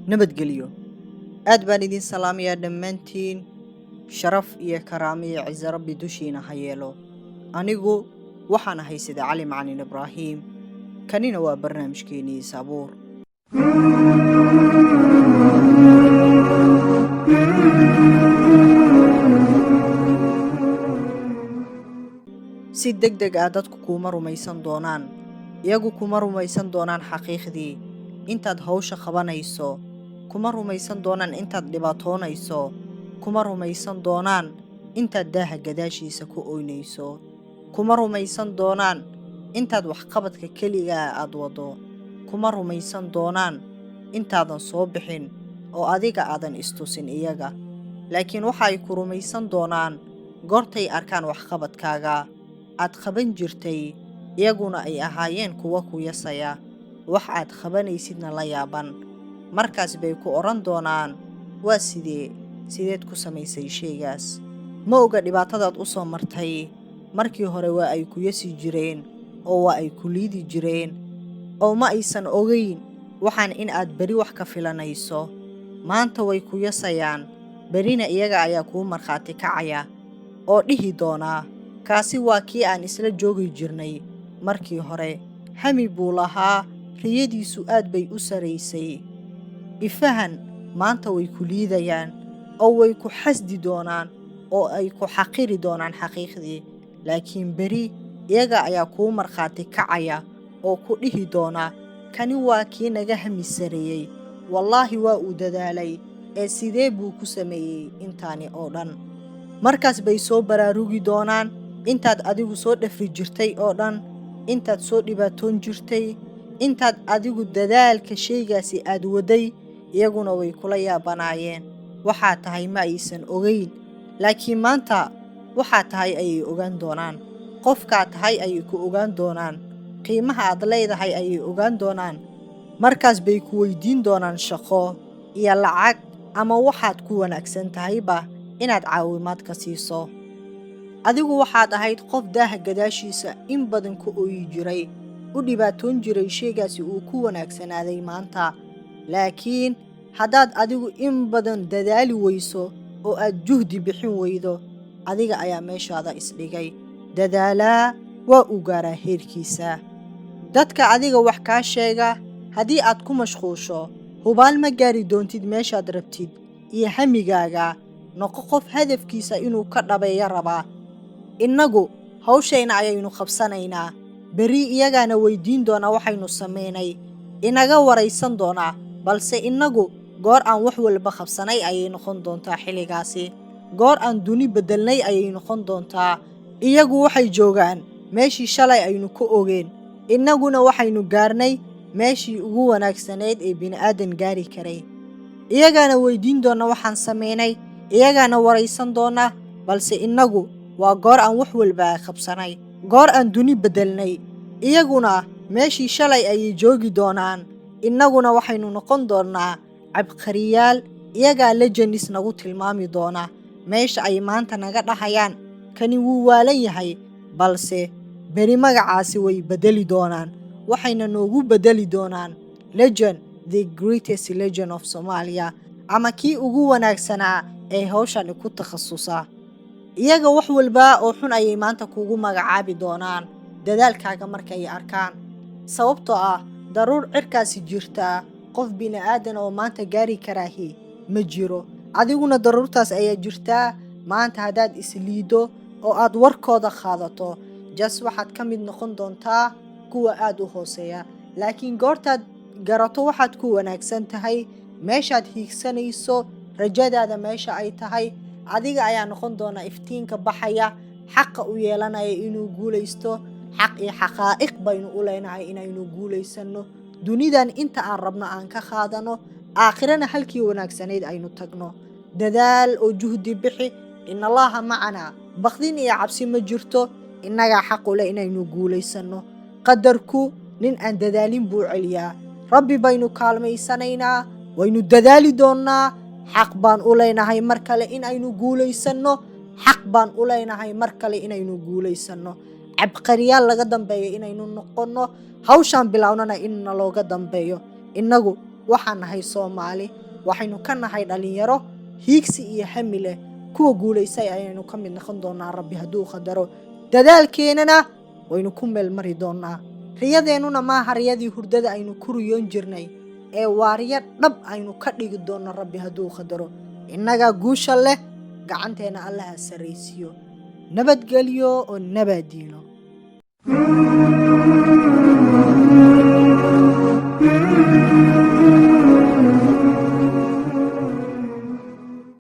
Nabadgelyo. Aad baan idin salaamayaa dhammaantiin. Sharaf iyo karaamo iyo ciso Rabbi dushiina ha yeelo. Anigu waxaan ahay Sida Cali Macalin Ibraahim. Kanina waa barnaamijkeenii Sabuur. Si deg deg ah dadku kuuma rumaysan doonaan. Iyagu kuma rumaysan doonaan xaqiiqdii intaad hawsha qabanayso, kuma rumaysan doonaan intaad dhibaatoonayso, kuma rumaysan doonaan intaad daaha gadaashiisa ku oynayso, kuma rumaysan doonaan intaad waxqabadka keligaa aad wado, kuma rumaysan doonaan intaadan soo bixin oo adiga aadan istusin iyaga. Laakiin waxa ay ku rumaysan doonaan goortay arkaan waxqabadkaaga aad qaban jirtay, iyaguna ay ahaayeen kuwa ku yasaya, wax aad qabanaysidna la yaaban. Markaas bay ku odhan doonaan, waa sidee, sideed ku samaysay shaygaas? Ma oga dhibaatadaad u soo martay. Markii hore waa ay ku yasi jireen oo waa ay ku liidi jireen, oo ma aysan ogeyn waxaan in aad beri wax ka filanayso. Maanta way ku yasayaan, berina iyaga ayaa kuu markhaati kacaya oo dhihi doonaa, kaasi waa kii aan isla joogi jirnay markii hore. Hami buu lahaa, riyadiisu aad bay u saraysay. Ifahan, maanta way ku liidayaan oo way ku xasdi doonaan oo ay ku xaqiri doonaan xaqiiqdii, laakiin beri iyaga ayaa kuu markhaati kacaya oo ku dhihi doona, kani waa kii naga hami sareeyey, wallaahi waa uu dadaalay, ee sidee buu ku sameeyey intaani oo dhan? Markaas bay soo baraarugi doonaan intaad adigu soo dhafri jirtay oo dhan, intaad soo dhibaatoon jirtay, intaad adigu dadaalka shaygaasi aad waday, iyaguna way kula yaabanaayeen. Waxaa tahay ma aysan ogeyn, laakiin maanta waxaa tahay ayay ogaan doonaan. Qofkaa tahay ayay ku ogaan doonaan. Qiimaha aad leedahay ayay ogaan doonaan. Markaas bay ku weydiin doonaan shaqo iyo lacag ama waxaad ku wanaagsan tahayba inaad caawimaad ka siiso. Adigu waxaad ahayd qof daaha gadaashiisa in badan ku ooyi jiray, u dhibaatoon jiray shaygaasi uu ku wanaagsanaaday maanta. Laakiin haddaad adigu in badan dadaali weyso oo aad juhdi bixin weydo, adiga ayaa meeshaada isdhigay. Dadaalaa waa uu gaaraa heerkiisa. Dadka adiga wax kaa sheega haddii aad ku mashquusho, hubaal ma gaari doontid meeshaad rabtid iyo hamigaaga. Noqo qof hadafkiisa inuu ka dhabeeyo rabaa. Innagu hawshayna ayaynu qabsanaynaa, berri iyagaana weydiin doonaa waxaynu samaynay, inaga waraysan doonaa, balse innagu goor aan wax walba qabsanay ayay noqon doontaa xilligaasi. Goor aan duni beddelnay ayay noqon doontaa. Iyagu waxay joogaan meeshii shalay aynu ku ogeen, innaguna waxaynu gaarnay meeshii ugu wanaagsanayd ee bini'aadan gaari karay. Iyagaana weydiin doona waxaan samaynay, iyagaana waraysan doona, balse innagu waa goor aan wax walba qabsanay, goor aan duni beddelnay. Iyaguna meeshii shalay ayay joogi doonaan, innaguna waxaynu noqon doonnaa cabqariyaal. Iyagaa legends nagu tilmaami doona. Meesha ay maanta naga dhahayaan kani wuu waalan yahay, balse beri magacaasi way beddeli doonaan, waxayna noogu beddeli doonaan legend, the greatest legend of Somalia, ama kii ugu wanaagsanaa ee hawshani ku takhasusa. Iyaga wax walba oo xun ayay maanta kugu magacaabi doonaan dadaalkaaga markay arkaan, sababtoo ah daruur cirkaasi jirtaa qof bini'aadan oo maanta gaari karaahi ma jiro. Adiguna daruurtaas ayaa jirtaa. Maanta haddaad isliido oo aad warkooda qaadato, just waxaad ka mid noqon doontaa kuwa aad u hooseeya. Laakiin goortaad garato waxaad ku wanaagsan tahay, meeshaad hiigsanayso, rajadaada meesha ay tahay, adiga ayaa noqon doona iftiinka baxaya, xaqa u yeelanaya inuu guulaysto. Xaq iyo xaqaa'iq baynu u leenahay inaynu guulaysanno, dunidan inta aan rabno aan ka qaadano, aakhirana halkii wanaagsanayd aynu tagno. Dadaal oo juhdi bixi. In Allaha macanaa. Baqdin iyo cabsi ma jirto. Innagaa xaq u leh inaynu guulaysanno. Qadarku nin aan dadaalin buu celiyaa. Rabbi baynu kaalmaysanaynaa, waynu dadaali doonnaa. Xaq baan u leenahay mar kale in aynu guulaysanno. Xaq baan u leenahay mar kale inaynu guulaysanno, cabqariyaal laga dambeeyo inaynu noqonno, hawshaan bilownana in nalooga dambeeyo. Innagu Waxaan nahay Soomaali, waxaynu ka nahay dhallinyaro hiigsi iyo hami leh. Kuwa guulaysay ayaynu ka mid noqon doonaa, Rabbi hadduu qadaro. Dadaalkeenana waynu ku meel mari doonaa. Riyadeennuna maaha riyadii hurdada aynu ku riyoon jirnay, ee waa riyo dhab aynu ka dhigi doonno, Rabbi hadduu qadaro. Innagaa guusha leh, gacanteena Allaha sarraysiiyo. Nabadgelyo oo nabaadiino.